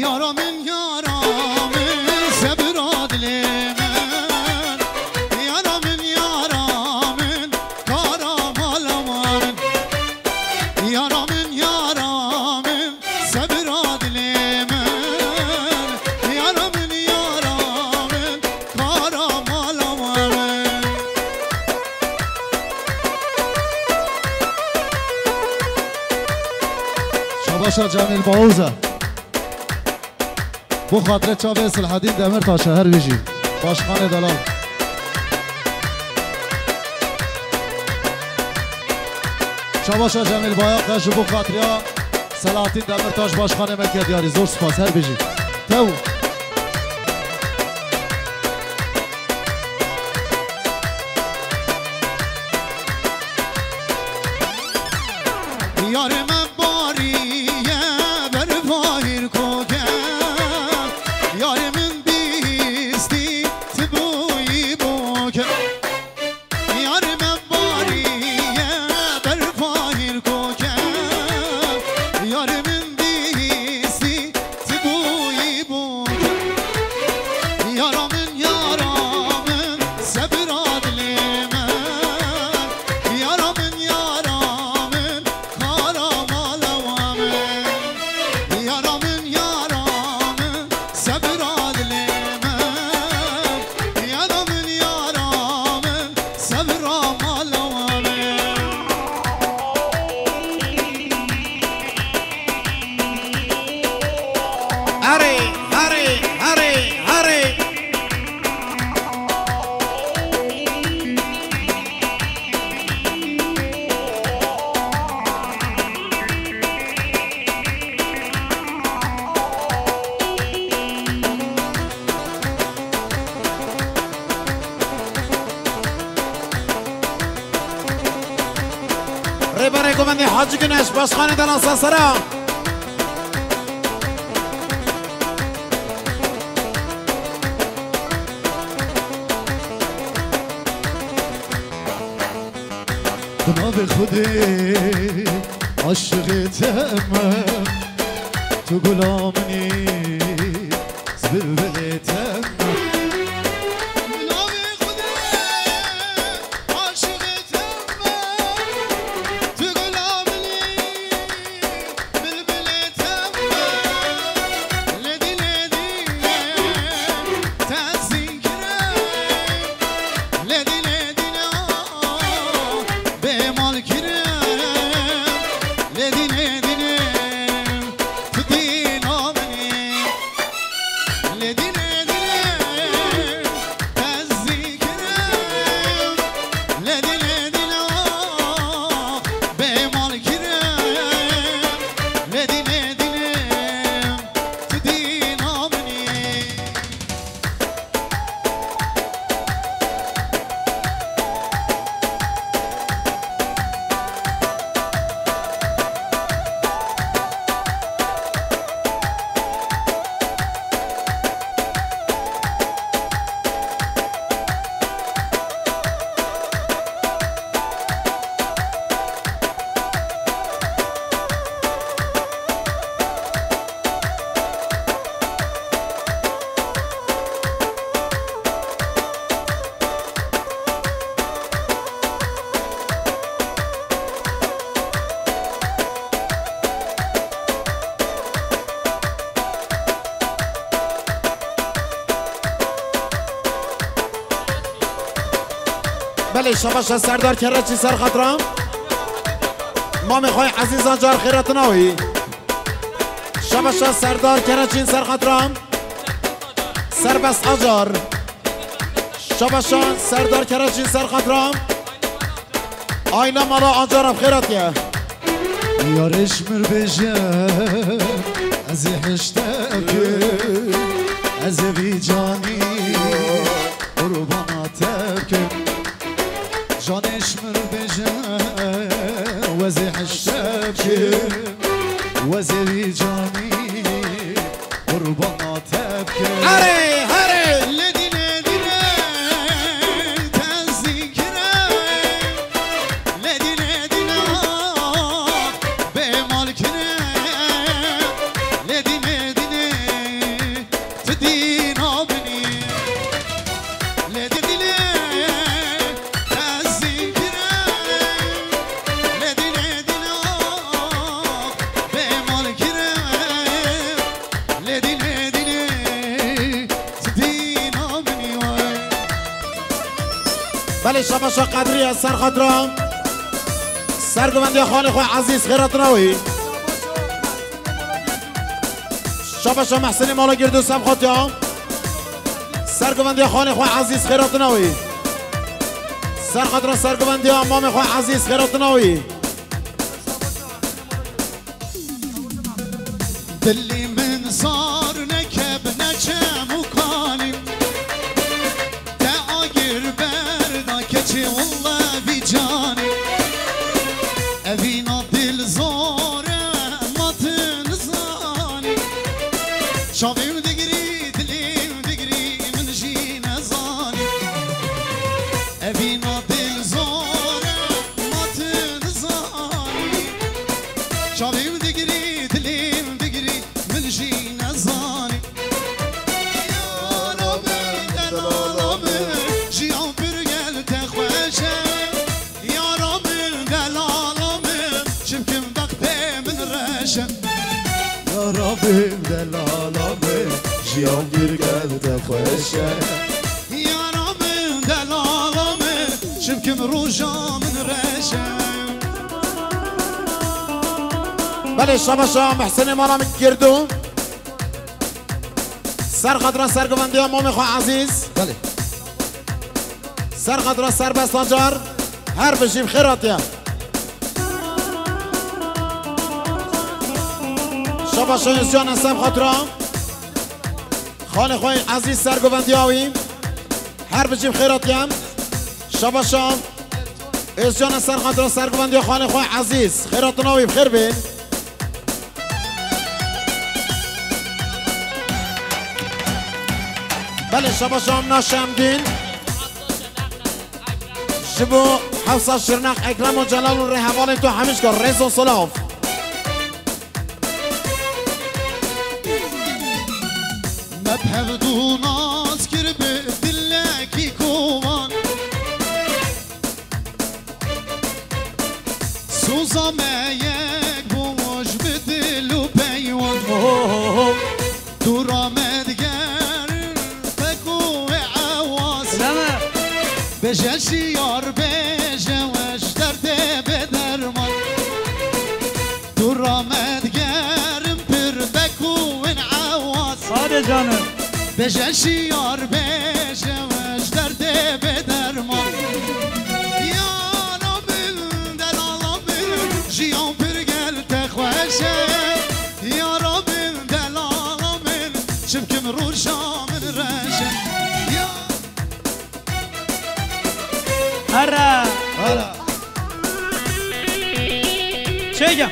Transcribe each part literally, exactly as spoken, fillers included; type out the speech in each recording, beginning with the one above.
Yara min, yara min, sebra dilê min. Yara min, yara min, kara mala min. Yara min, yara min, sebra dilê min. Yara min, yara min, kara mala min. Şabaşa Cemîl Bawuza. Bo xatirê çavê Silhedîn Demirtaş e, her bijî. Başkanê delal. Şabaşa Cemîl Bayaq e ji bo xatiriya Selahattin Demirtaş, başkanê me ke diyarî. Zor spas, her bijî. Tew. Yarê me bariye berfa hîrkoke, yarê min bîstî ti bûyî boke. Yarê me bariye berfa hîrkoke, yarê min bîstî ti bûyî boke. Yara min, yara min, sebra dilê min. Yara min, yara min, kara mala min. Yara min, yara min, sebra dilê min. Yara min, yara min, sebra mala min. Herê, herê, herê, herê. Rêberê Gomendê Hacî Guneş, başkanê Dela Sesera. Bi navê Xwedê aşiqê te me, tu gula min î, bilbilê te me. Bi navê Xwedê aşiqê te me, tu gula min î. Bilbilê te me, lêdî lêdî te zînkire, lêdî lêdî ne bêmal kire, lêdî lêdî ne tu dîna min î. Lêdî lêdî ne te zînkire, lêdî lêdî ne bêmal kire, lêdî lêdî ne tu dîna min î. Belê, şabaşa Serdar Kereçî ser xatira. Mamê xwe ezîz Acar xêratina wî. Şabaşa Serdar Kereçîn ser xatira. Serbest Acar. Şabaşa Serdar Kereçîn ser xatira. Ayna mala Acar ev xêratiye. Yarê ji mir bêje, ez ê hişte bikim, ez ê vî canî qurbana te bikim. Janê ji mir bêje, ez ê hişte bikim, ez ê vî canî qurbana te bikim. Herê, herê. Lêdî lêdî ne te zînkire, lêdî lêdî ne bêmal kire, lêdî lêdî ne Dîna binî, lê dî lê, ez zînkirem, lê dî lê dî lê, bê mal kirem, lê dî lê dî lê, dîna binî way. Belê, şabaşa Qedriye ser xatira. Sergovendiya xalê xwe ezîz, xêratina wî. Şabaşa Mehsenê mala girdo Semxatiya. Sergovendiya xalê xwe ezîz, xêratina wî. Ser xatira sergovendiya mamê xwe ezîz, xêratina wî. Dilî min zar neke bi neçem û kanî. Te agir berda keçê wille vî canî. Evîna dil zor e, ma tu nizanî. Çavê min digirî, dilê min digirî, min jî nezanî. Evîna dil zor e, ma tu nizanî. Çavê min digirî, dilê min digirî, min jî nezanî. Yara min, delala min, jiyan pir gel te xweş e. Yara min, delala min, çimkim bextê min reş e. Yara min, delala min, jiyan pir gel te xweş e. Yara min, delala min, çimkim roja min reş e. Belê, şabaşa Mehsenê mala min girdo. Ser xatira sergovendiya mamê xwe ezîz. Belê. Ser xatira Serbest Sancar. Her bijî, bi xêr hatiye. Şabaşa Özcan Esef xatira. Xalê xwe ezîz sergovendiya wî. Her bijî, bi xêr hatiye. Şabaşa Özcan Eser xatira sergovendiya xalê xwe ezîz. Xêratina wî bi xêr bin. Belê, şabaşa Amna Şemdîn. Ji bo Hewsa Şirnex, Ekrem û Celal û rêhevalên tu hemîşka rêz û silav. Me bi hevdû nas kir bi dilekî kovan. Soza me yek bû ji bi dil û peywan. Oho. Dûra me digerin fek û ewaz. Deme. Bêje şiyar, bêje we ji derdê bê derman. Dûra me digerin pir fek û win ewaz. Hadi canım. Bêje şiyar, bêje we ji derdê bê derman. Yara min, delala min, jiyan pir gel te xweş e. Yara min, delala min, çimkim roja min reş e. Ya Here. Here. Çêke.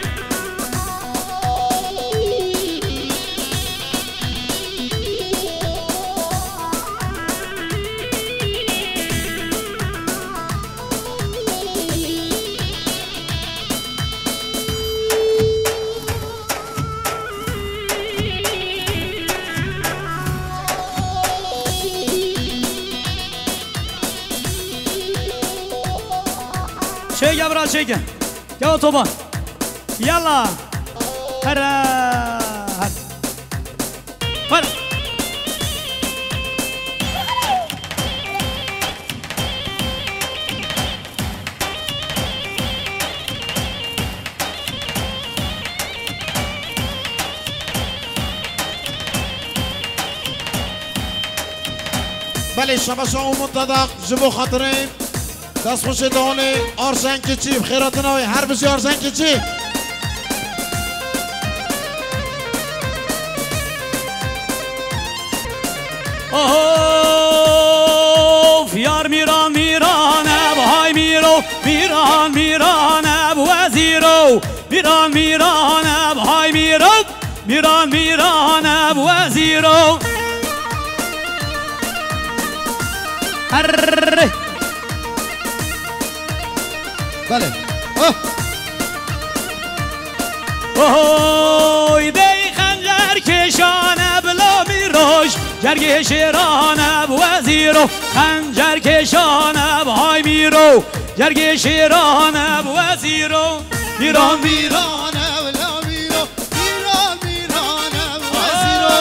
Çêke bira, çêke. Gel otoban. Yalla. Here. Here. Here. Belê, şabaşa Umut Dadak ji bo xatirê destxweşê Dawlê Arjen Keçî, bi xêratina wê, her bijî Arjen Keçî. Oho, yar Mîran, Mîran, ev hay Mîro, Mîran, Mîran, ev wezîro, Mîran, Mîran, ev hay Mîro, Mîran, Mîran, ev wezîro. Herre. Belê. Oh. Ohoy, dey xencer kêşane bila Mîroj. Cergê şêran ev wezîro, xencer kêşan ev hay mîro. Cergê şêran ev wezîro, mîran, mîran. Mîran ev la mîro, mîran, mîran ev wezîro.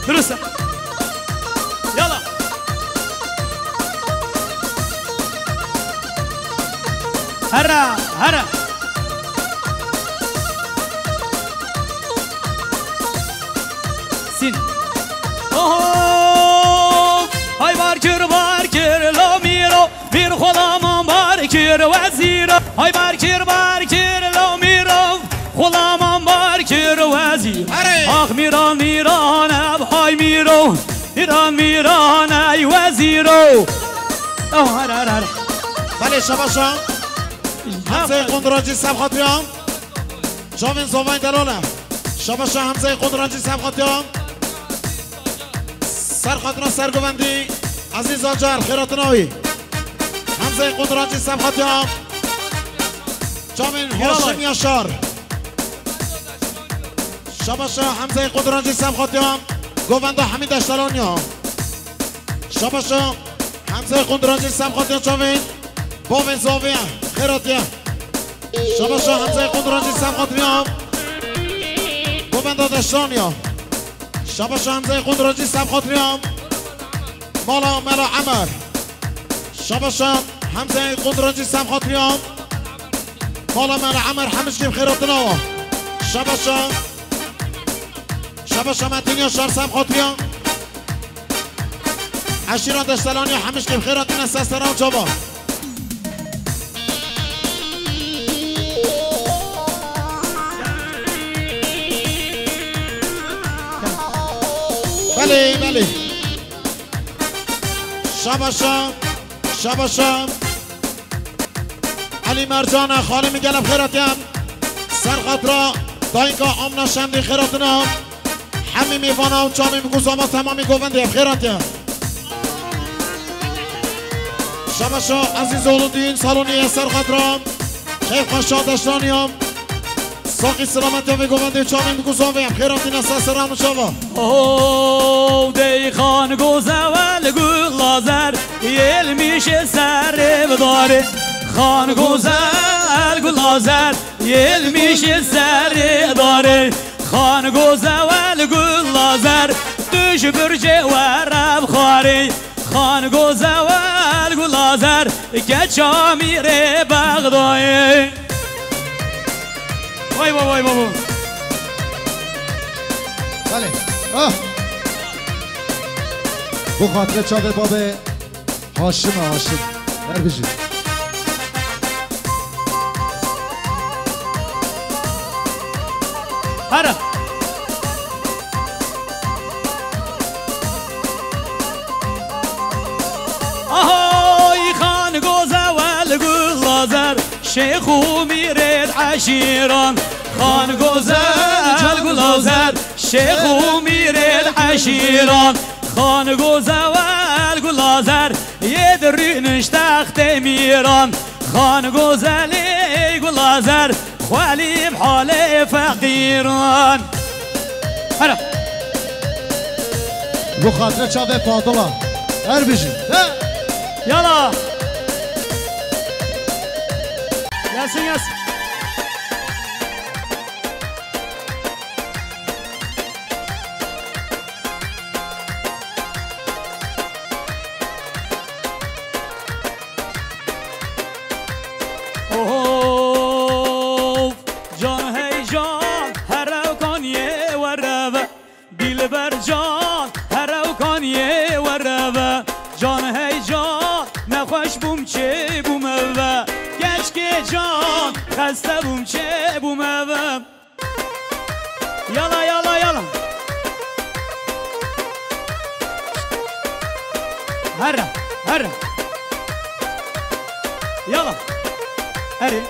Durust e. Yala. Here, here. Sîn. Oho! Hay bar kir, bar kir, lo mîro, mîr xulaman bar kir, wezîro. Hay bar kir, bar kir, lo mîro, xulaman bar kir, wezîr. Erê! Ax mîran, mîran, ev hay mîro, mîran, mîran, ey wezîro. Oh, here, here, here. Belê, şabaşa. Hemzeyê Qundurancî Sevxatiyan. Çavên zovayên delal e. Şabaşa Hemzeyê Qundurancî Sevxatiyan. Ser xatina sergovendî Ezîz Acar, xêratina wî. Hemzeyê Qundurancî Sevxatiyan. Çavên Haşim Yaşar. Şabaşa Hemzeyê Qundurancî Sevxatiyan. Govenda Hemî Deştelanî ya. Şabaşa Hemzeyê Qundurancî Sevxatiyan çavên. Bavên zavê xêratiye. Şabaşa Hemzeyê Qundurancî Sevxatiyan. Govenda Deştelanî ya. Şabaşa Hemzeyê Qundurancî Sevxatiyan. Mala Mela Emer. Şabaşa Hemzeyê Qundurancî Sevxatiyan. Mala Mela Emer, hemişkî bi xêratina we. Şabaşa. Şabaşa Metîn Yaşar Sevxatiyan. Eşîra Deştelanî hemişkî bi xêratina sesera çava. Belê, belê. Şabaşa, şabaşa. Elî Mercan e, xalê min gelek xêratiye. Ser xatira dayika Amna Şemdî xêratina. Hemî mêvana û çavên bi guzama temamî govendê ev xêratiye. Şabaşa Ezîzoğlu düğün salonî ye ser xatira. Keyf xweşa Deştaniya. Saqî silametiya vê govendê çavên bi guzan vê em xêran tîne ser seran û çava. Oh, dey xan gozel gulazer, yelmişe serê bi darê. Xan gozel gulazer, yelmişe serê darê. Xan gozel gulazer, tu ji bircê were bi xwarê. Xan gozel gulazer, keça mîrê Bexdayê. Vay, vay, vay, vay, vay. Belê. Ah. Bu xatire çavê babê Haşim e, Haşim. Her bijî. Here. Ahay xan gozel gulazer, şêx û mîrê eşîran. Xan gozel gulazer, şêx û mîrê eşîran. Xan gozel gulazer, yê dirîniş textê mîran. Xan gozelê gulazer, xwelî bi halê feqîran. Here. Bu xatire çavê Fadila. Her bijî. He. Yala. Gelsin, gelsin. Of, can hey can, herewkan yê were ve. Dilber can, herewkan yê were ve. Can hey can, nexweş bûm çê bûme ve. Keçkê can, xeste bûm çê bûme ve. Yala, yala, yala. Here, here. Yala. Herê.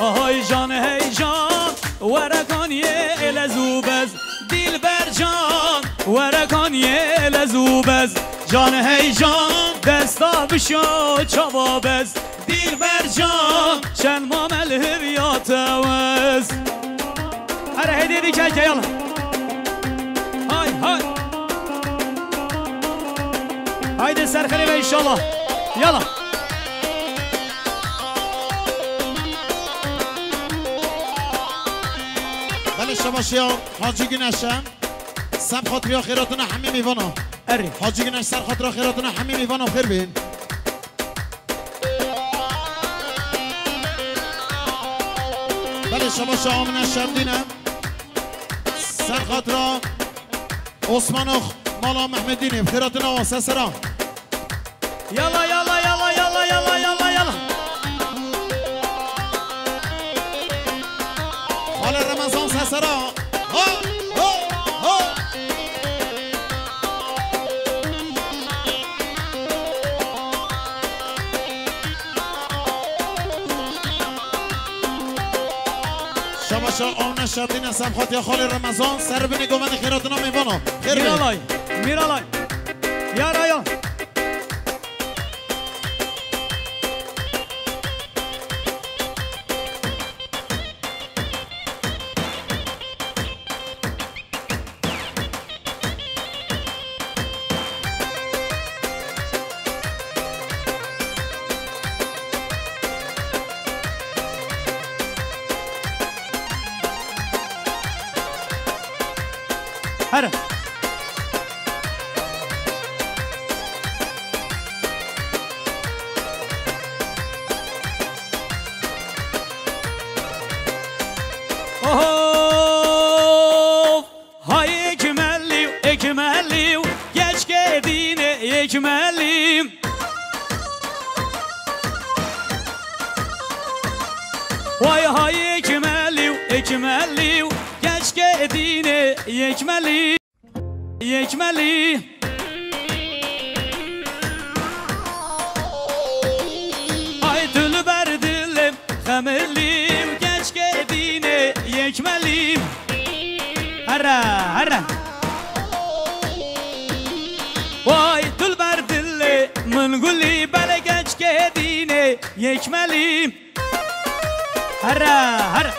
Ahay can hey can, were kan yê lez û bez. Dilber can, were kan yê lez û bez. Can hey can, desta bişo çava bez. Dilber can, çend mamel hevya tewez. Here hêdî dî keke, yala. Ser xêrê be înşallah. Yala. Belê şabaşiya Hacî Güneşe. Ser xatiriya xêratina hemî mîvana. Erê. Hacî Güneş ser xatira xêratina hemî mîvana xêr bin. Belê şabaşa Amine Şemdîne. Ser xatira Osmanox mala Mehmedînê. Xêratina wan sesera. Yala, yala, yala, yala, yala, yala, yala. Xalê Remezan sesera. Ha, ha, ha. Şabaşa Amine Şemdîne, ser xatira xalê Remezan, ser binê govendê xêratina mêvana. Xêr be. Mîralay, Mîralay. Yara ya. Here. Oho! Hay Ekmelî, Ekmelî, keçkê dînê Ekmelî. Way hay Ekmelî, Ekmelî, keçkê dînê Ekmelî. Ekmelî. Ay tu li ber dilê xemelî û keçkê dînê Ekmelî. Here, here. Way tu li ber dilê min gulî belê keçkê dînê Ekmelî. Here, here.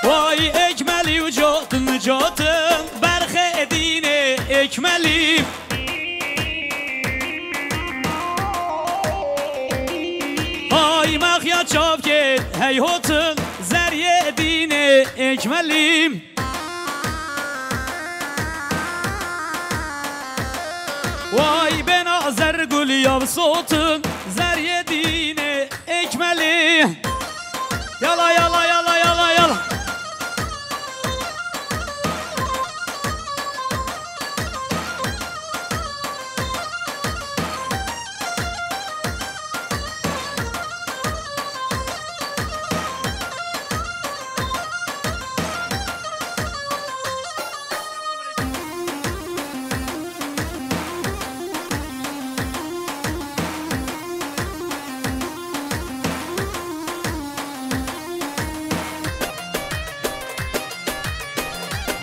Vay Ekmelî û cotin cotin, berxê dînê Ekmelî. Ay mexya çavkê hey hotin, zeriyê dînê Ekmelî. Vay bena zergul yav sotin, zeriyê dînê Ekmelî. Yala, yala, yala, yala, yala.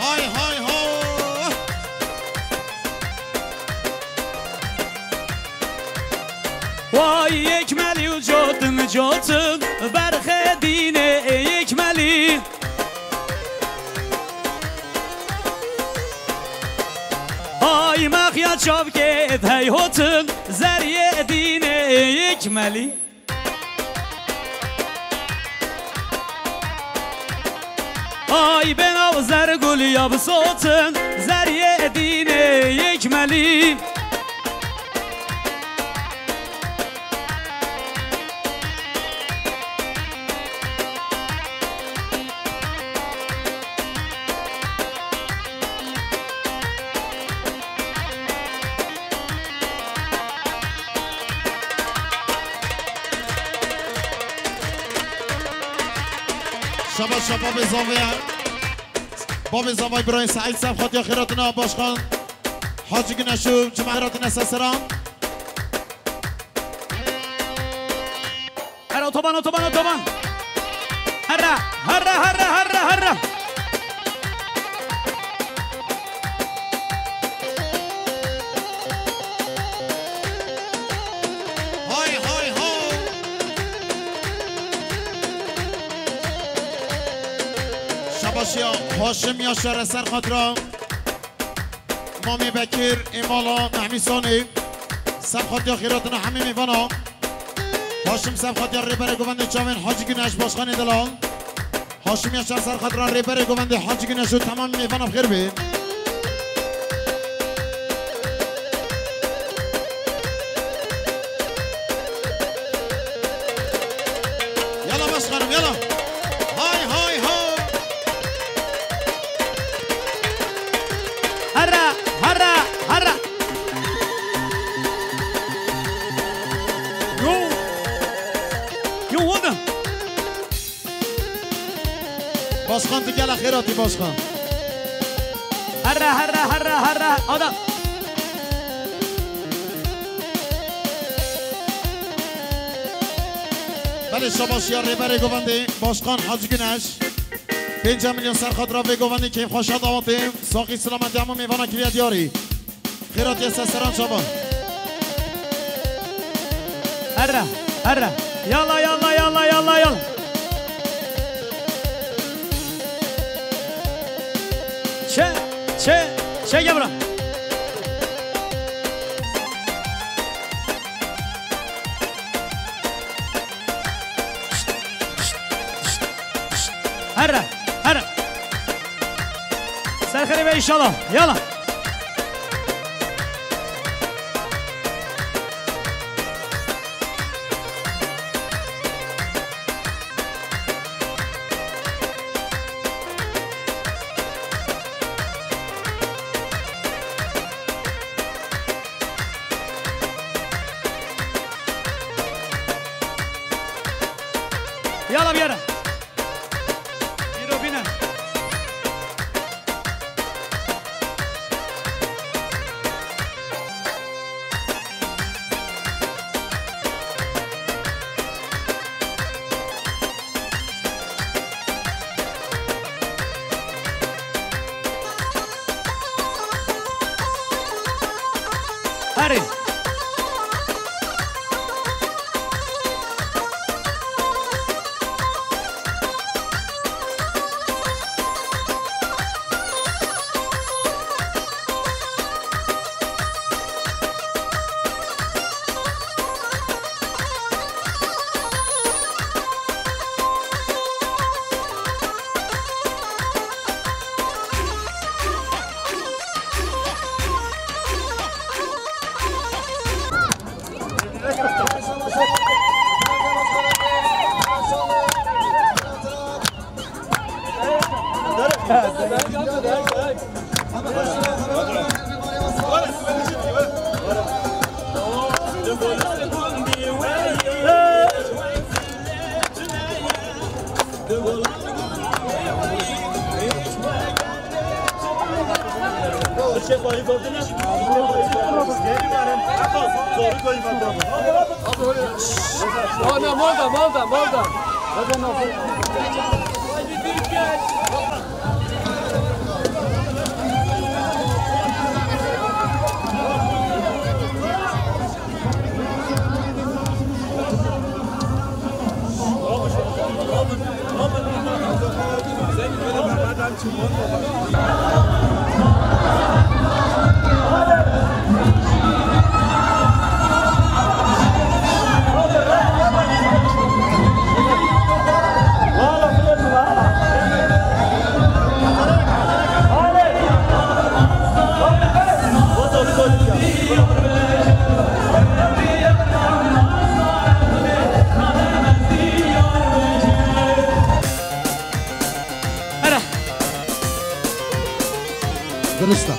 Hay, hay, ho! Vay Ekmelî û cotin cotin, berxê dînê Ekmelî. Ay mexya çavkê hey hotin, zeriyê dînê Ekmelî. Ay bena zergul yav sotin, zeriyê dînê Ekmelî. Şaba şaba babê zavê ye. Babê zavay birayê Seîd Sef xatiya xêratina başkan Hacî Güneş û cima xêratina seseran. Here otoban, otoban, otoban. Here, here, here, here, here. Şabaşiya Haşim Yaşar e ser xatira Mamê Bekir ê mala Mehmîsanê. Ser xatira xêratina hemî mêvana. Haşim ser xatira rêberê govendê çavên Hacî Güneş Başkanê Delal. Haşim Yaşar ser xatira rêberê govendê Hacî Güneş û temamê mêvana bi xêr bê. Yala başkanım, yala. Hay, hay, hay. Herre, herre, herre. Yo. Yo, wada. Başkan, tu gele xêr hatî başkan. Herre, herre, herre, herre. Adam. Belê, şabaşiya rêberê govendê Başkan Hacı Güneş. Pênc milyon ser xatira vê govendê kêfxweşa dawetê. Saxî selametê hemû mêvana kiriye diyarî. Xêratiye ser seran çavan. Herre, herre. Yalla, yalla, yalla, yalla, yalla. Çe, çe, çe gevra. Herre, herre. Ser xerê be inşallah. Yalla. Yala biyara. Bîro bîne. Herê. Ana, malda, malda, malda. Here. Dirist e.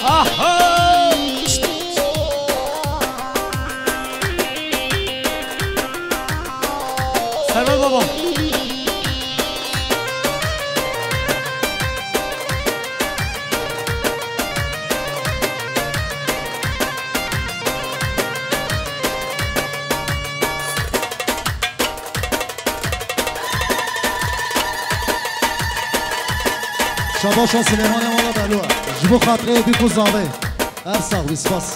Aha! Servet Baba. Şabaşa Silêmanê mala Belo. Ji bo xatirê dîk û zavê. Her sax bî, spas.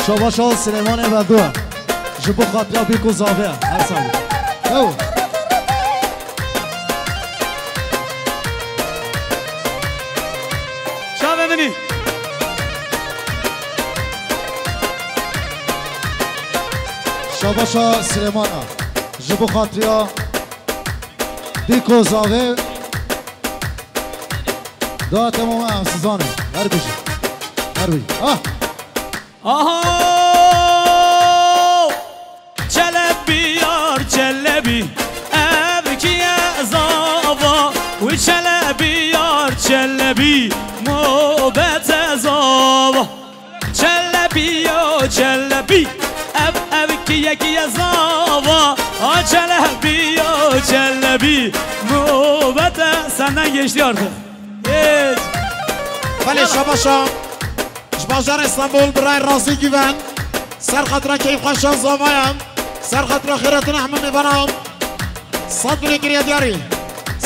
Şabaşa Silêmanê Vedo. Ji bo xatira Bîk û Zavê. Her sağ olun. Ew. Çavê min î. Şabaşa Silêmana. Ji bo xatira Bîk û Zavê. Da temam em sizanê. Her bijî. Her bijî. Ah! Aha! Çelebî yar çelebî, ev kî ye zava? Wî çelebî yar çelebî, mobete zava. Çelebî yo çelebî, ev, ev kî ye kî ye zava? A çelebî yo çelebî, mobete senden geçti artık. Geç. Belê, şabaşa. Ji bajarê Stenbol, birayê Razî Güven. Ser xatira keyfxweşa zavayan. Ser xatira xêratina hemû mêvanan. Sed binê kiriye diyarî.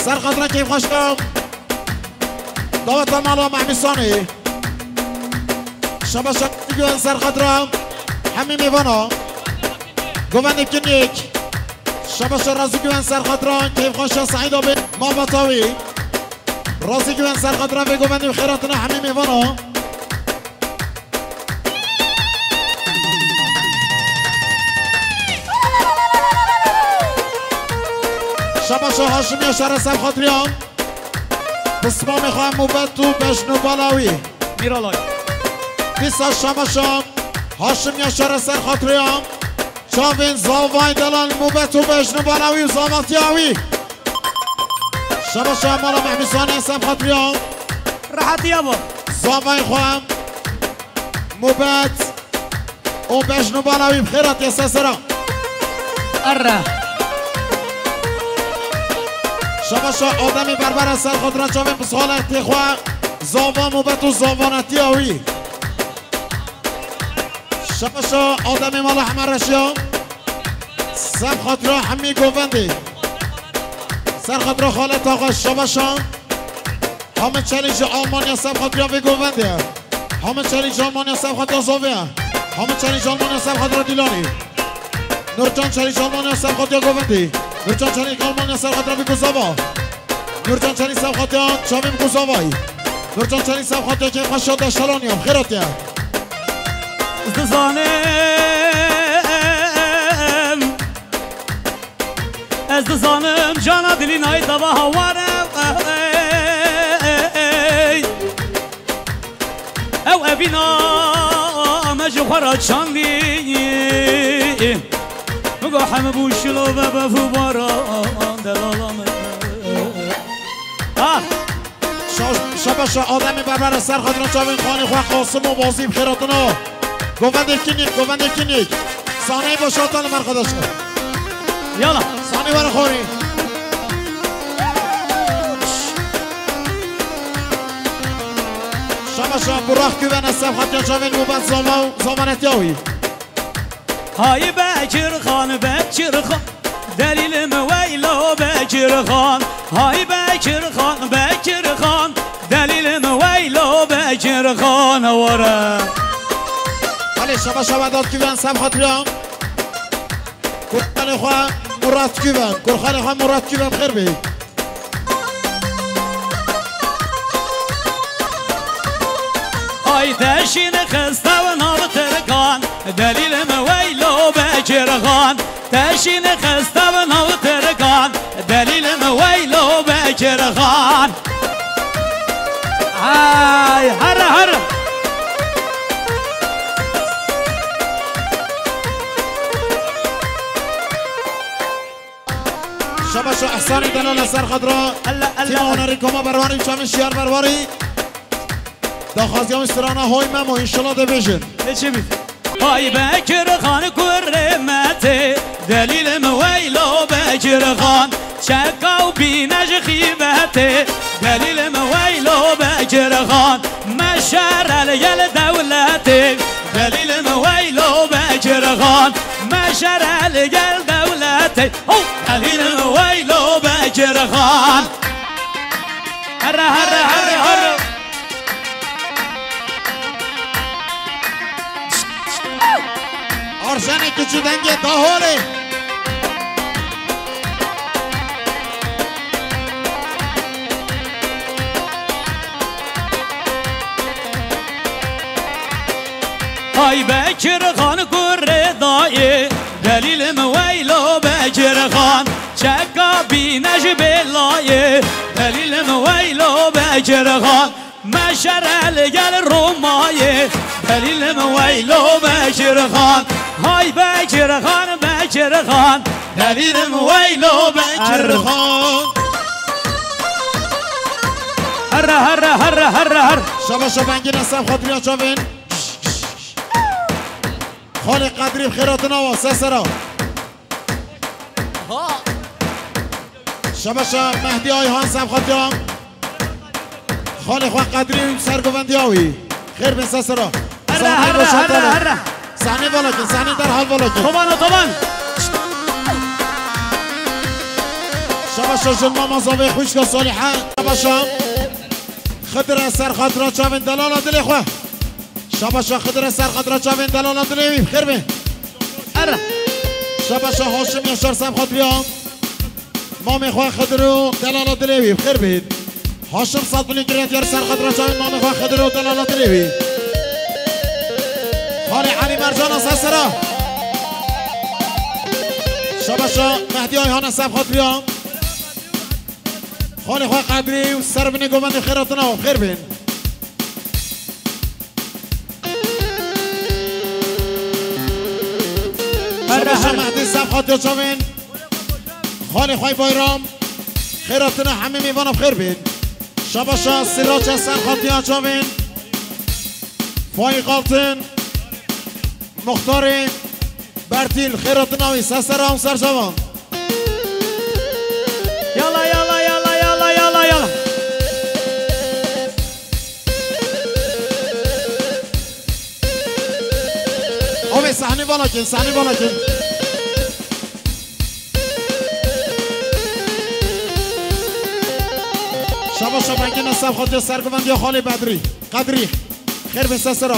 Ser xatira keyfxweşa daweta mala Mehmîsanê. Şabaşa Razî Güven ser xatira hemî mêvana. Govendê Kinnik. Şabaşa Razî Güven ser xatira keyfxweşa Seîd abi. Mabata wî. Razî Güven ser xatira vê govendê û xêratina hemî mêvana. Şabaşa Haşim Yaşar ser xatiriyan. Pismamê xwe mobet û bejn û bala wî. Mîralay. Dîsa şabaşa Haşim Yaşar ser xatiriyan. Çavên zavay delan mobet û bejn û bala wî û zavatiya wî. Şabaşa mala Mehmîsanê ser xatiriya. Rehetiya bo. Zavay xwe. Mobet. O bejn û bala wî bi xêr hatiye ser sera. Erre. Şabaşa Ademî Berbera ser xatira çavên pisxaletê xwe. Zava mobet û zavanetiya wî. Şabaşa Ademê mala Hemer Reşiya. Ser xatira hemî govendê. Ser xatira xaleta xwe şabaşa. Hamid Çelîk ji Almanya ser xatira vê govendê. Hamid Çelîk ji Almanya ser xatira Zovê. Hamid Çelîk ji Almanya ser xatira Dîlanê. Nurcan Çelîk ji Almanya ser xatira govendê. Nurcan Çelîk Almanya ser xatira Bîk û Zava. Nurcan Çelîk ser xatira çavên Bîk û Zavay. Nurcan Çelîk ser xatira keyfxweşa Deşelaniya. Xêr hatiye. Ez dizanim, ez dizanim cana dilî nayê dava hawar e. Ew evîna me ji xwe re çandî. Min got heme bû şilove bef û baran delala min. Ah! Şa-, şabaşa Ademê Berbera ser xatira çavên xanê xwe Qasim û Bazî bi xêr hatina. Govendê Kinîk, govendê Kinîk. Sahneyi boşaltalım arkadaşlar. Yala. Sahne were xorî. Şabaşa Burak Güven'e ser xatira çavên mobet zava û zavanetiya wî. Hay Bekir Xan, Bekir Xan, delîlim weylo Bekir Xan. Hay Bekir Xan, Bekir Xan, delîlim weylo Bekir Xan, were. Belê, şabaşa Vedat Güven, ser xatira. Kurxanê xwe Murat Güven, kurxanê xwe Murat Güven xêr bê. Ay teşîn xiste nav Tirkan, delîlim weylo Bekir Xan. Teşîn xiste nav Tirkan, delîlim weylo Bekir Xan. Ay, here, here. Şabaşa Ehsanê delal e ser xatira. Allah, Allah. Tîma hunerî Koma Berwarî, çavên Şiyar Berwarî. Daxwaziya min strana hoy Memo, înşallah dibêjin. Ê çi bî? Hay Bekir Xan kurê me tê, delîlim weylo Bekir Xan. Çeka û bîne ji xîbetê, delîlim weylo Bekir Xan. Meşere li gel dewletê, delîlim weylo Bekir Xan. Meşere li gel dewletê, ho, delîlim weylo Bekir Xan. Here, here, here. Şenê kiçû dengê daholê. Hay Bekir Xan kurê dayê, delîlim weylo Bekir Xan. Çeka bîne ji bêlayê, delîlim weylo Bekir Xan. Meşere li gel Romayê, delîlim weylo Bekir Xan. Hay Bekir Xan, Bekir Xan, delîlim weylo Bekir Xan. Herre, herre, herre, herre, herre. Şabaş, şabengî ne ser xatirî çavên. Xalê Qedrî bi xêr hatin awa, ser sera. Şabaşa Mehdî Ayhan ser xatiya. Xalê xwe Qedrî û sergovendiya wî. Xêr bin ser sera. Herre, Sahneyê herre, roşan herre, dane. Herre. Sahneyê vala kin, sahneyê derhal vala kin. Toman o toman. Şabaşa jin mama zavê xwişka Salîhe. Şabaşa Xidir e ser xatira çavên delala dilê xwe. Şabaşa Xidir e ser xatira çavên delala dilê wî. Xêr bin. Herre. Şabaşa Haşim Yaşar ser xatiriya. Mamê xwe Xidir û delala dilê wî, bi xêr bît. Haşim Satbulî girêt yer ser xatira çavên mamê xwe Xidir û delala dilê wî. Xalê Elî Mercana ser sera. Şabaşa Mehdî Ayhan e ser xatiriya. Xalê xwe Qedrî û ser binê govendê xêr hatina û xêr bin. Şabaşa Mehdî ser xatiya çavên. Xalê xwe Bayram. Xêr hatine hemî mêvana bi xêr bin. Şabaşa Sirace ser xatiya çavên. Faîq Altın. Muxtarê Bertîl xêr hatina wî ser sera û ser çavan. Yala, yala, yala, yala, yala, yala. Avê sahnê vala kin, sahnê vala kin. Şabaşa bengî ne ser xatiya sergovendiya xalê Bedrî. Qedrî. Xêr bin ser sera.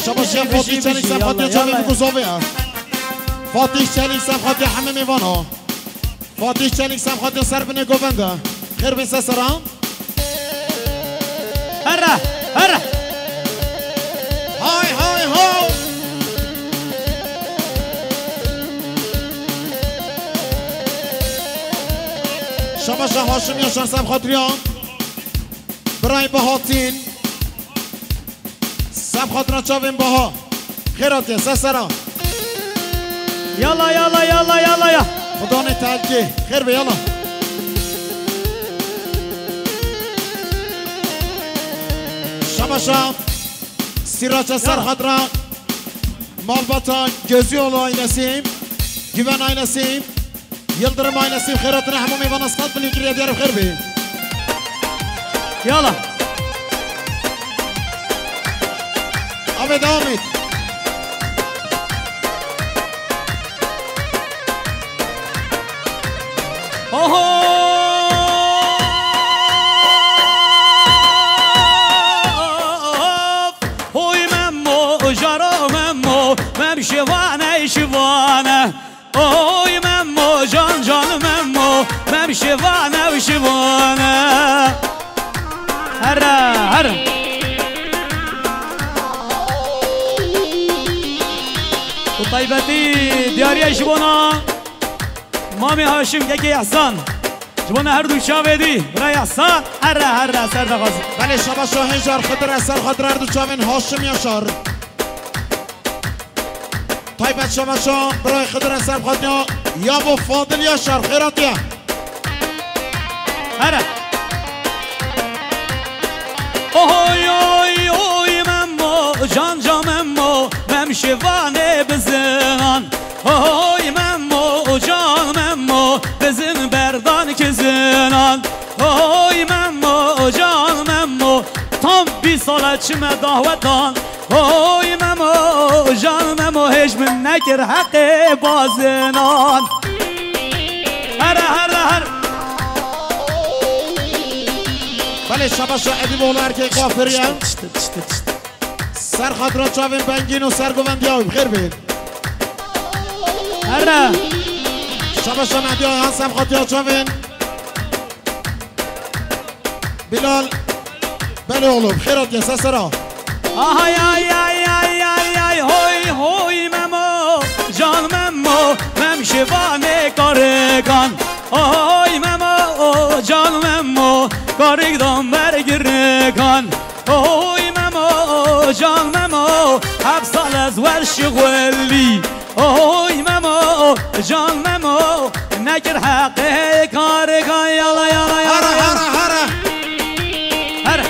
Şabaşa Fatih Çelik ser xatiya çavê bikuzovê. Fatih Çelik ser xatiya hemî mêvana. Fatih Çelik ser xatiya ser binê govenda. Xêr bin ser sera. Herre, herre. Hay, hay, ho. Şabaşa Haşim Yaşar ser xatiriya. Birayê Bahatîn. Ser xatira çavên Baha. Xêr hatiye, ser sera. Yala, yala, yala, yala, ya. Xudanê telkê. Xêr be, yala. Şabaşa. Siraça ser xatira. Malbata Gözüoğlu ailesi. Güven ailesi. Yıldırım ailesi xêr hatine hemû mêvana stat bin yekî rêdiyar bi xêr bê. Yala. Avê devam et. Oho! Hoy Memo, jaro Memo, Mem şivane, şivane. Oy Memo, can can Memo, Mem şivane û şivane. Here, here. Û taybetî diyariye ji bona Mamê Haşim, Kekê Ehsan. Ji bona her du çavê dî, bira Ehsan, here, here, ser daxwaz. Belê, şabaş Şahîn Jar, Xidir Eser, Xidir her du çavên Haşim Yaşar. Taybet şemaşa birayê Xidir Eser bi xatiya ya bo Fadil Yaşar xêr hatiye. Here. Oy, oy, oy, Memo, can, can Memo, Mem şivanê bizinan. Oy, Memo, can Memo, bizin berdan kizinan. Oy, Memo, can Memo, tam bîst sala çime dahwetan. Oy Memo, can Memo, hêj min nekir heqê bazinan. Here, here, here. Şabaşa Edîb oğlu erkek kuaförü ya. Ser xatira çavên Bengîn û sergovendiya wî, bi xêr bên. Here. Şabaşa Mehdi Ayhan, ser xatira çavên Bilal Belê oğlu, bi xêr hatiye, ser sera. Ay, ay, ay, ay, ay, ay, hoy, hoy, Memo, can Memo, Mem şivanê karikan. Hoy, Memo, can Memo, karik dan bergirikan. Hoy, Memo, can Memo, hep sal ez wer şixwelî. Oy Memo, can Memo, nekir heqê karê kan, yala, yala, yala, Hara, yala. Hara, hara. Hara.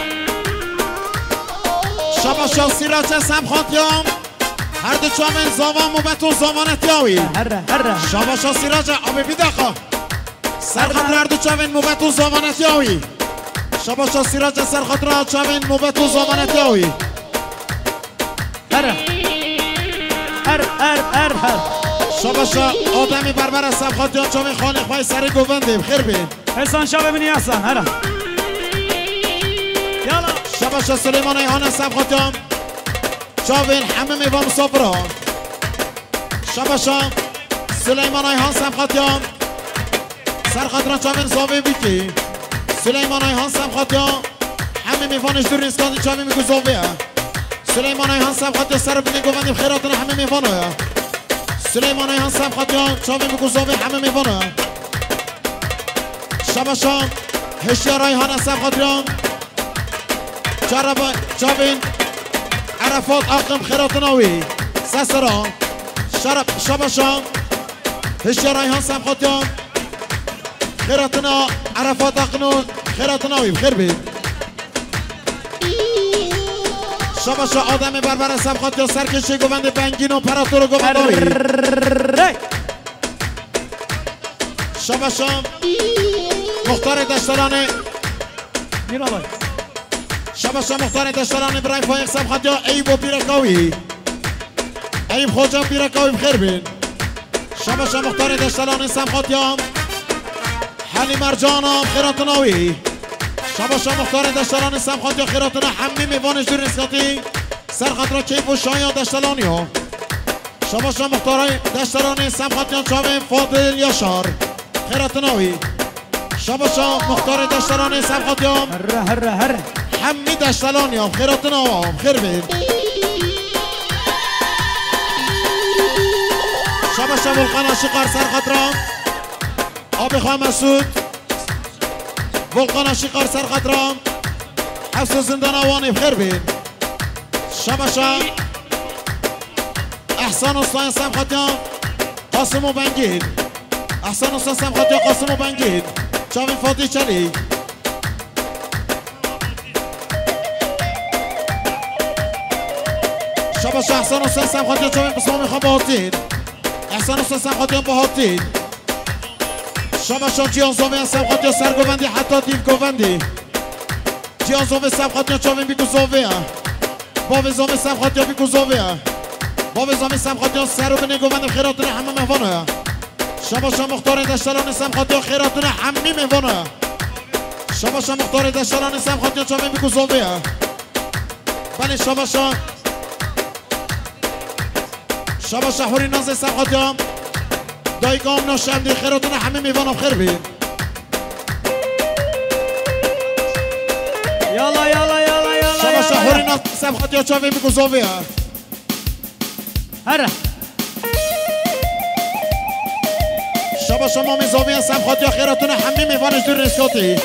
Şabaşa Sirace Sem Xatyan. Her du çavên zavan mubet û zavanetiya wî. Hara, hara. Şabaşa Sirace, abi bir dakika. Ser xatir her du çavên mubet û zavanetiya wî. Şabaşa Sirace, ser xatira çavên mubet û zavanetiya wî. Her. Her, her, her, her. Şabaşa Ademî Berbere, Sem Xatyan, çavên xalê xwe yê serê govendê, bi xêr bê. Esan çavê min yasan, her. Yala. Şabaşa Suleyman Ayhan, Sem Xatyan, çavên hemî mêvan misafira. Şabaşa Suleyman Ayhan, Sem Xatyan, ser xatira çavên zavê bîkî. Suleyman Ayhan, Sem Xatyan, hemî mêvanê ji dûr nêzikandî çavên bî ku zavê ye. Suleyman Ayhan, Sem Xatya, ser binê govendê, bi xêr hatine hemî mêvana ye. Suleyman Ayhan, Sem Xatya, çavên bî ku zavê hemî mêvana ye. Şabaşa Hişyar Ayhan, Sem Xatya, çaraba-, çavên Erefat Akın, bi xêr hatina wî. Sesera. Şara-, Şabaşa Hişyar Ayhan, Sem Xatya, xêr hatina Erefat Akın û xêr hatina wî, bi xêr bê. Şabaşa Ademê Berbere, Sem Xatya, serkêşê govendê Bengîn û operator û govenda wî. Errey! Şabaşa Muxtarê Deştelanê. Mîralay. Şabaşa Muxtarê Deştelanê, birayê Faîq, Sem Xatya, Eyûb û pîreka wî. Eyûb Xoca, pîreka wî, bi xêr bên. Şabaşa Muxtarê Deştelanê, Sem Xatya. Helî Mercana, bi xêr hatina wî. Şabaşa Muxtarê Deştelanê, Sem Xatya, xêr hatina hemî mêvanê ji dûr nêzikandî. Ser xatira keyf û şahiya Deştelanî ya. Şabaşa Muxtarê Deştelanê, Sem Xatya, çavên Fadil Yaşar, xêr hatina wî. Şabaşa Muxtarê Deştelanê, Sem Xatya. Herre, herre, herre. Hemî Deştelanî ya, xêr hatina wa, xêr bên. Şabaşa Volkan Aşıkar, ser xatira Abê xwe Mesûd. Volkan Aşıkar, ser xatira Efso Zindana Wanê, bi xêr bên. Şabaşa Ehsan Ustayê, Sem Xatya, Qasim û Bengîn. Ehsan Usta, Sem Xatya, Qasim û Bengîn. Çavên Fatî Çelî. Şabaşa Ehsan Usta, Sem Xatya, çavên Pismamê xwe Bahatîn. Ehsan Usta, Sem Xatya, Bahatîn. Şabaşa Cihan Zavê, Sem Xatya, ser govendî heta dîv govendî. Cihan Zavê, Sem Xatya, çavên bîk û zavê ye. Bavê Zavê, Sem Xatya, bîk û zavê ye. Bavê Zavê, Sem Xatya, ser û binê govendê, bi xêr hatine hemî mêvana ye. Şabaşa Muxtarê Deştelanê, Sem Xatya, xêr hatine hemî mêvana ye. Şabaşa Muxtarê Deştelanê, Sem Xatya, çavên bîk û zavê ye. Belê, şabaşa. Şabaşa Hurî Nazê, Sem Xatya. Dayika Amna Şemdî, xêr hatine hemî mêvana, bi xêr bên. Yala, yala, yala, yala, Şabaşa yala, Hurî yala. Nazê, Sem Xatya, çavên bîk û zavê ye. Here. Şabaşa Mamê Zavê, Sem Xatya, xêr hatine hemî mêvanê ji dûr nêzikandî.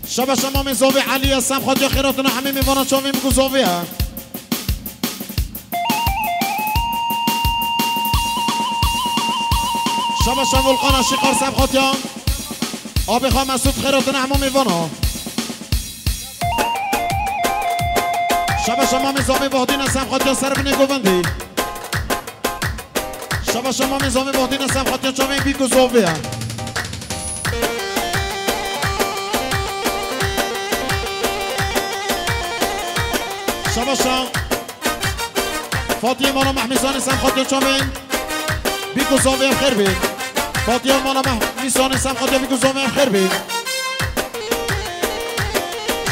Şabaşa Mamê Zavê Elî ye, Sem Xatya, xêr hatine hemî mêvana, çavên bîk û zavê ye. Şabaşa Volkan Aşıkar, Sem Xatya. Abê xwe Mesûd, xêr hatine hemû mêvana. Şabaşa Mamê Zavê Bahdîne, Sem Xatya, ser binê govendî. Şabaşa Mamê Zavê Bahdîne, Sem Xatya, çavên bîk û zavê ye. Şabaşa Fatiyê Mala Mehmîsanê, Sem Xatya, çavên bîk û zavê ye, bi xêr bên. Fatiyê Mala Mehmîsanê, Sem Xatya, bîk û zavê ye, bi xêr bên.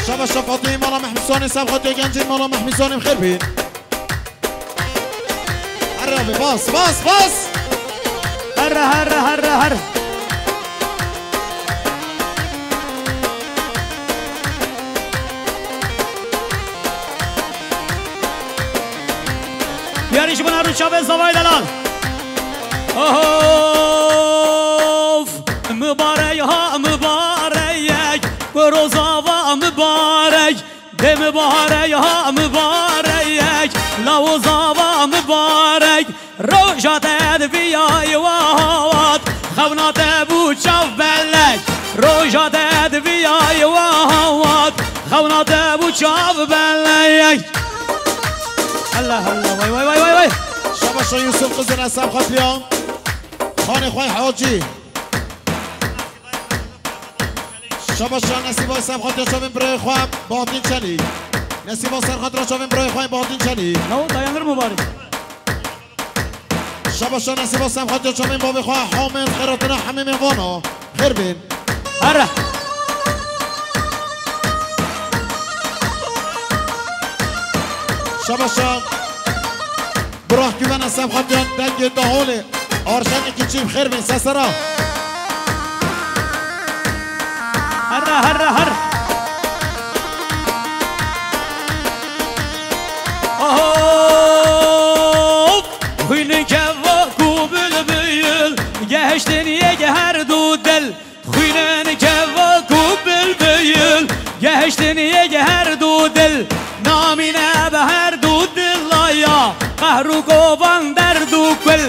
Şabaş şa Fatihê mala Mehmîsanê, Sevxatiya Gencên mala Mehmîsanê, bi xêr bîn. Herre abi, bas, bas, bas. Herre, herre, herre, herre. Yarî ji bo Rûçavê zavayê delal. Of, mibarek ha mibarek, ku rozava mibarek. Dê mibarek ha mibarek, lawo zava mibarek. Roja te diviyayê we hat, xewna te bû çav belek. Roja te diviyayê we hat, xewna te bû çav belek. Allah Allah, vay, vay, vay, vay, vay. Şabaş şa Yusuf Xizir, Esef Xatiya. Xanê xwe Hacî. Şabaş şa Nesîba, Esef Xatiya çavên birayê xwe Bahatîn Çelîk. Nesîba ser xatira çavên birayê xwe Bahatîn Çelîk. Lawo dayanır mübarek. Şabaş şa Nesîba, Esef Xatiya çavên bavê xwe Hamid, xêratina hemî mêvana. Xêr bên. Here. Şabaş şa. Birah Güven, Esef Xatiya dengê Daholê. Arjenekî çî, bi xêr bên, sesera. Here, here, here. Aho! Xwînin keva ku bilbil, gehiştin yek her du dil. Xwînin keva ku bilbil, gehiştin yek her du dil. Namîne bi her du dila ya, qehr û kovan derd û kul.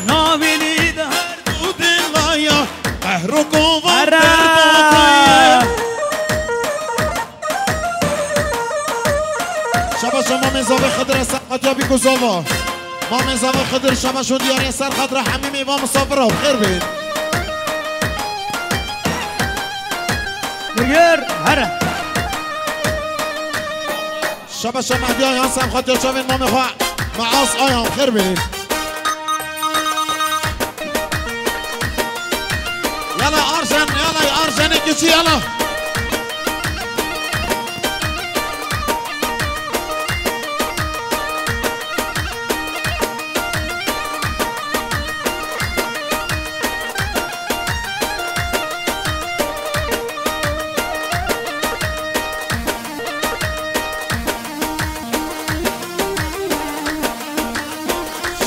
Namînî di her du dila ya, qehr û kovan derd û kul. Şabaş şa Mamê Zavê Xidir, Esef Xatiya bî ku zava. Mamê Zavê Xidir, şabaş û diyarê ser xatira hemî mêvan misafir, bi xêr bên. Digir, here. Şabaş şa Mehdi Ayhan, Esef Xatiya çavên mamê xwe Meas Ayhan, bi xêr bên. Yala Arjen, yala Arjenê kiçî, yala.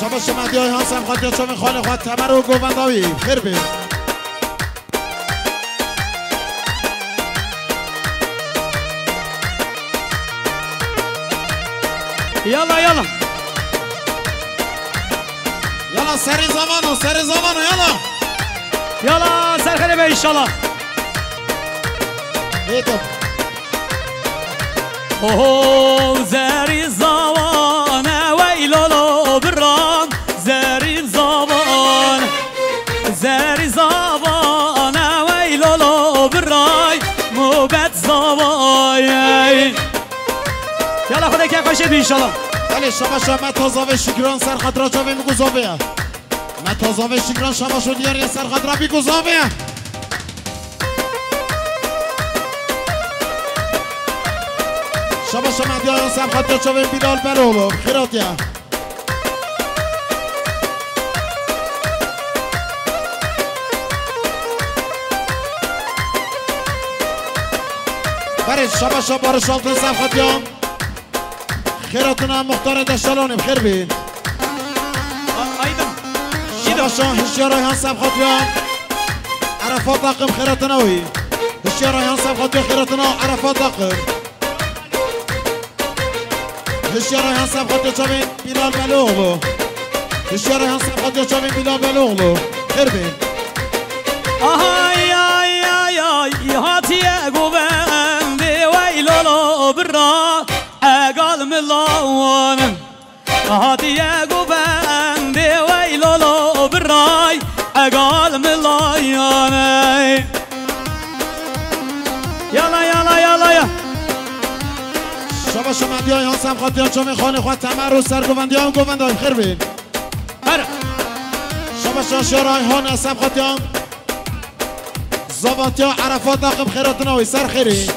Şabaş şa Mehdi Ayhan, Esef Xatiya çavên xalê xwe Temer û govenda wî. Xêr bên. Yala, yala. Yala, serê zavano, serê zavano, yala. Yala, ser xêrê be înşallah. Hêto. Oho, zerî zavane, wey lolo biran, zerî zavan. Zerî zavane, wey lolo biray, mubet zavayey. Yala, Xwedê keyf xweşê bî înşallah. Belê, şabaş şa Meta Zavê Şikran, ser xatira çavên bî ku zavê ye. Meta Zavê Şikran, şabaş û diyarê ser xatira bî ku zavê ye. Şabaş şa Mehdi Ayhan, ser xatira çavên Bilal Beloğlu, xêr hatiye. Berê, şabaş şa Barış Altın, Esef Xatiya. Xêratina Muxtarê Deştalanê, bi xêr bî. Aydın. Şabaş şa Hişyar Ayhan, Esef Xatiya. Arafat takım, xêratina wî. Hişyar Ayhan, Esef Xatiya, xêratina Arafat takım. Hişyar Ayhan, Esef Xatiya çavên Bilal Beloğlu. Hişyar Ayhan, Esef Xatiya çavên Bilal Beloğlu. Xêr bê. Ahay, ay, ay, ay, hatiye govendê wey lolo bira, egal milawanin. Hatiye govendê wey lolo biray, egal milayanê. Yala, yala, yala, ya. Şabaş şa Mehdi Ayhan, Esef Xatiya çavên xalê xwe Temer û sergovendiyan û govendan, bi xêr bîn. Her. Şabaş şa Şar Ayhan, Esef Xatiya. Zavatiya Arafat takım, xêratina wî, ser xêrê.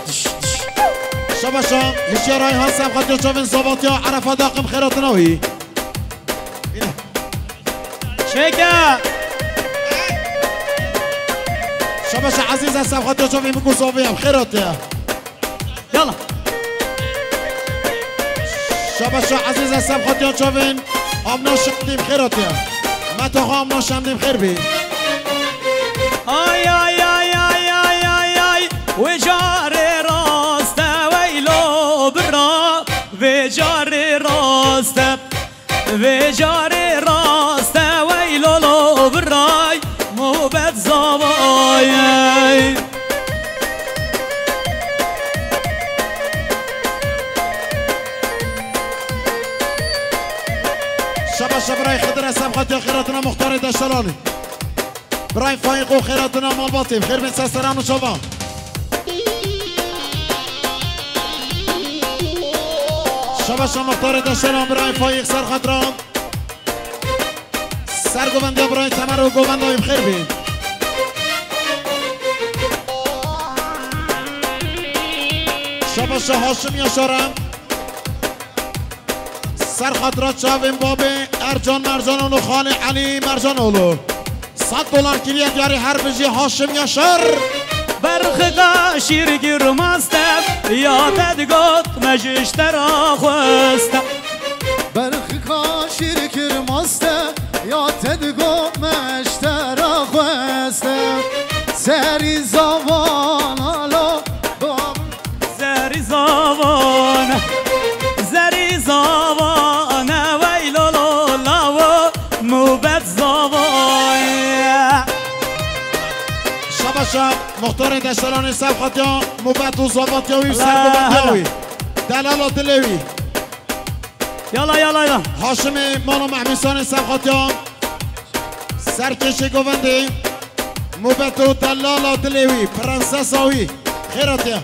Şabaşa, hişyar Ayhan Semxatiya çavên Zavatiya, Erefa daqim xêratina wî. Çêke! Şabaşa Ezîz Semxatiya çavên Miko Zaviya, xêratiye. Yala. Şabaşa Ezîz Semxatiya çavên Amna Şemdîm, xêratiye. Metaxa Amna Şemdîm xêr bî. Ay, ay, ay, ay, ay, ay, ay. Vê carê rast e, weylo bira. Vê carê rast e. Vê carê rast e, weylo lo biray. Mobet zavayê. Şabaşa birayê Xidir Esem Xatiya, xêratina Muxtarê Deşelanê. Birayê Faîq û xêratina malbatê, xêr bên ser seran û çavan. Şabaşa Muxtarê Deşelan, birayê Faîq ser xatira. Ser govendiya birayê Temer û govendayê bi xêr bî. Şabaşa Haşim Yaşar e. Ser xatira çavên babê Ercan Mercanoğlu, xalê Elî Mercanoğlu. Sed dolar kiriye diyarî, her bijî Haşim Yaşar. Berxika şîrgir maste, ya te digot me ji te re xweste. Berxika şîrgir maste, ya te digot me ji te re xweste. Serî zavan alo, Zerî zavan, zerî zavan, wey lolo lawo, mubet zavan. Şabaşa, muxtarê Deşelanê Sevxatiya, mubet û zavatiya wî, sergovetiya wî. Delala dilê wî. Yala, yala, yala. Haşimê mala Mehmîsanê Sevxatiya, serkêşê govendê, mubet û delala dilê wî, prensesa wî. Xêratiye.